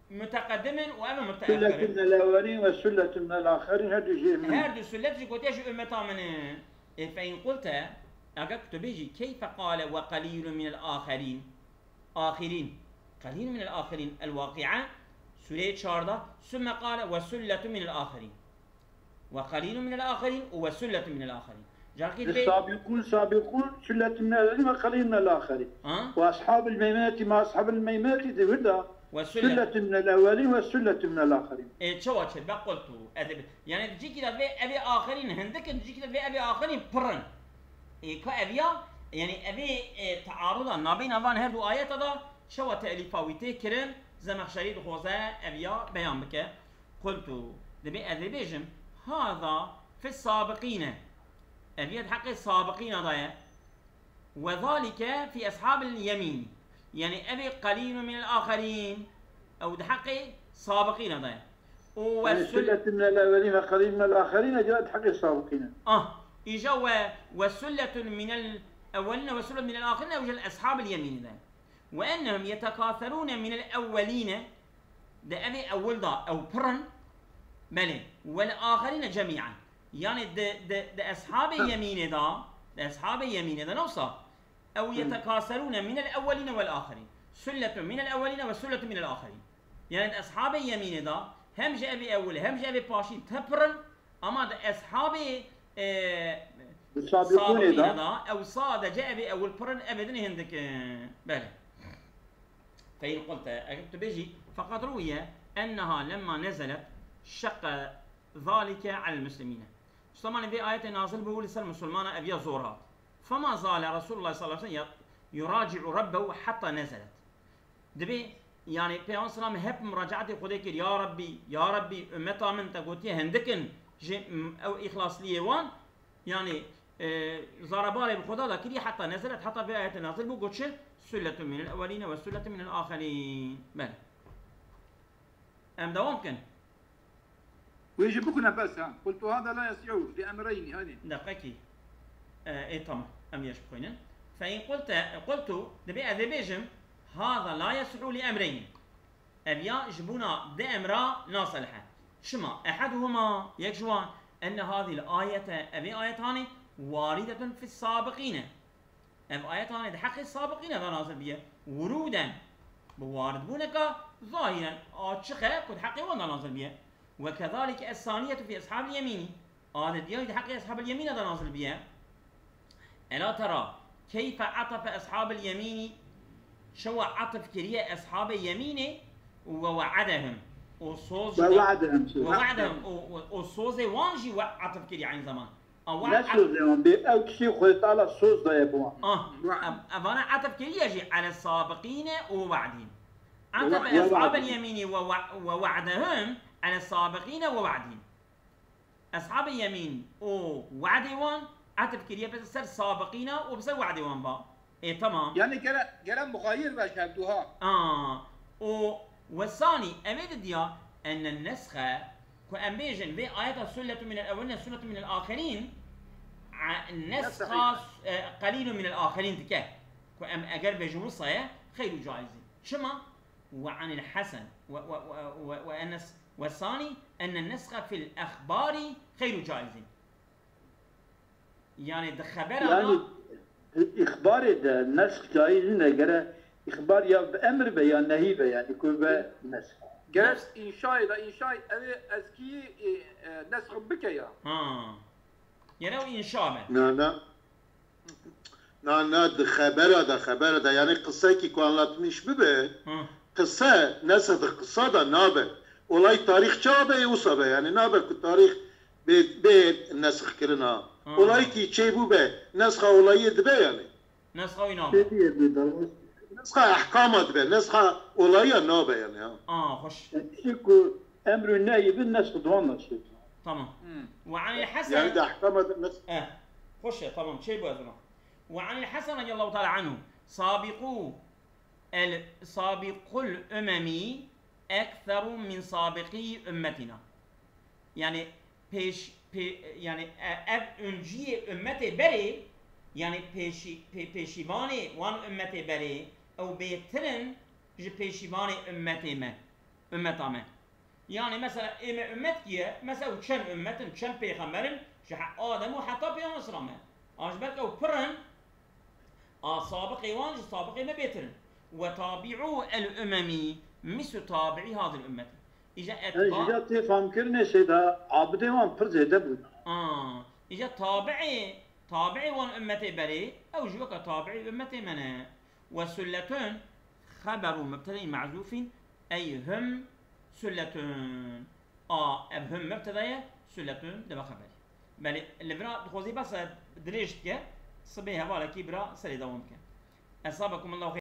muteqedim in û em ê muteexir in. Sulletun minel ewwelîn ve sulletun minel axirin, her du jî min. Her du sullet jî gotiye ji ümmeta min in. E, fe in qulte, eger ku tu bêjî, keyfe qale ve qalîlun minel axirin. Axirin. Qalîl minel axirin. El-Waqi'a, sûreyê çardeh. Sümme qale ve sulletun minel axirin. Ve qalîlun minel axirin û ve sulletun minel axirin. Carekê dibê Sabiqun, sabiqun, sulletun minel ewwelin ve qalîlun minel axirin. Ha? Ve ashabul meymeneti ma ashabul meymeneti de wir de Ve sullet. Sulletun minel ewwelin ve sulletun minel axirin. E, çawa çi? Be qultu. Edeb. Yani cîkî de vê evê axirin hindik in, cîkî de vê evê axirin pir in. Ê, ka ev ya, yani evê, e, tearuda nabeyna van her du ayeta da çawa te'lîfa wî tê kirin, Zemexşerî dixwaze ev ya beyan bike. Qultu, dibê ez ê bêjim, haza fi sabiqîne. Ev ya di heqê sabiqîna da ye. Ve zalike fi eshabil yemîn. Yani ev ê qalîlun minel axerîn. Ew di heqê sabiqîna da ye. Û Yani, wessul- sulletun minel ewwelîn ve qalîlun minel axerîn, ew di heqê sabiqîn e. Ah, îja we, ve sulletun minel ewwelîne ve sulletun minel axerîne, ew jel eshabil yemînî de. Ve ennehum yetekâserûne minel ewwelîne, de evê ewil da ew pir in, belê, vel axerîne cemî'an. Yani de, de, de eshabê Ha. yemînê da, de eshabê yemînê da, ne wisa? Ew Hı. yetekâserûne minel ewwelîne vel axerîn. Sulletun minel ewwelîne ve sulletun minel axerîn. Yani di eshabê yemînê de hem ji evê ewil hem ji evê paşî te pir in, ama di eshabê, e, Di sabiqûnê de. sabiqîne de ew sadece evê ewil pir in, evê din hindik in. Belê. Fe in qulte, eger tu bêjî, feqad ruwiye enneha lemma nezelet şeqe zalike alel muslimîne. Ji zemanê vê ayetê nazil bû, li ser musulmana ev ya zor hat. Fema zale Resulullah sallallahu aleyhi ve sellem ya-, يراجع ربه حتى نزلت. Dibê, yani, Peygamber selam hep muracaatê Xwedê kir, "Ya Rabbî, ya Rabbî, ummeta min te gotiye hindik in, ji, m-, ew îxlasliyê wan, yani, e, zarebarê bi Xweda da kiriye heta nezelet, heta vê ayetê nazil bû, got çi? Sulletun minel ewwelîne ve sulletun minel axirin." Belê. Em dewam bikin. Wê jî bikune bes ha. Qultu hada la yesi'u li emreyni, hadi. Deqekî. E, ê, tamam. Em vê jî bixwînin. Fe in qulte, qultu, dibê ez ê bêjim, hada la yesi'u li emreyni. Ev ya ji bona di emra naselihe. Çima? Ehaduhuma, yek ji wan, enne hadîl ayete, ev ê ayetanê, waridetun fis sabiqîne. Ev ayetanê di heqê sabiqîne de nazil biye. Wurûden, bi waridbûneka zahiren, açiq e ku di heqê wan de nazil biye. Ve kezalike es-saniyetu fî eshabil yemînî. A di diyayî di heqê eshabil yemîne de nazil biye. Ela tera keyfe atafe eshabil yemînî, çawa atf kiriye eshabê yemînê û ve we'edehum. Û soz Ve we'edehum, ve we'edehum, û, û, û sozê wan jî we atf kiriye aynı zaman. Ewa Ne soz wan? Bê ew tiştê Xwedê Teala soz daye bi wan. Ah, Wa- ev-, evana atf kiriye jî ele sabiqîne û we'dîn. Atf Wa- ya eshabel we'dîn. Yemînî ve we-, ve we'dehum ele sabiqîne ve we'dîn. Eshabê yemîn û we'dê wan atf kiriye bi ser sabiqîna û bi ser we'dê wan ba. Ê, tamam. Yani gere-, gere muxayir ve ji hevdu ha. Aa, û wesanî, ev ê didiya enne nesxe, ku em bêjin vê ayeta sulletun minel ewwelîne, sulletun minel axirîn, a, nesxa, Nesxe. e, qelîlun minel axirîn dike. Ku em eger bêjin wisa ye, xeyr û caizî. Çima? Ve anil Hesen, ve, ve, ve, ve, ve enes, ve sani, enne nesxe fil exbarî xeyr û caizî. Yani di xebera Yani, da îxbarê de nesx caiz nîne, gere îxbar ya bi emir be ya nehî be, yani ku be nesx. Gerek înşayê de, înşayê ev ê ezkî, e, e, nesx bike ya. Ha. Gere o înşa be. Na, na. Na, na, di xebera de, xebera de, yani qiseyekî ku anlatmış bibe, Hı. qise nesx di qisa de nabe. Olay tarîx çawa be, wisa be, yani nabe ku tarîx bê, bê nesx kirina. Ha. Olayekî çêbû be, nesxa olayê dibe yani. Nesxa wî nabe. Çêbûye bê dalwas. Nesxa ehkama dibe, nesxa olaya nabe yani ha. Aa, xweş. Yani tiştê ku emr û nehyî bi nesx di wan de çêbû. Tamam. Hmm. Ve anil Hasan. Yani de ehkama de nesx. Eh, xweş e, tamam, çêbû ez ona. Ve anil Hasan radiyallahu teala anhu. Sabiqu el, sabiqul umemi ekseru min sabiqî ümmetina. Yani pêş, pê-, yani e-, ev önciyê ümmetê berê, yani pêşî-, pê-, pêşîvanê wan ümmetê berê, ew bêtir in ji pêşîvanê ümmetê me, ümmeta me. Yani mesela ê me ümmet kî ye? Mesela ew çend ümmet in, çend pêxember in, ji he-, Adem û heta pêxember me. A ji ber ku ew pir in, A sabiqê wan ji sabiqê me bêtir in. Ve tabi'u el umemi mislu tabi'i hazil ümmeti. Îja Yani etba. Jî tê famkirinê şeyda abidê wan pir zêde bûn. Aa, îja tabi'ê, tabi'ê wan ümmetê berê, ew jî weka tabi'ê ümmetê me ne. Ve sulletun xeberu mubtedeyî mehzûfîn, ey hum sulletun. A, ev hum mubteda ye, sulletun dibe xeberî. Belê, li vira dixwazî bes e, dirêj dike, sibê hevalekî bira serê dewam bike. Esabekumullahu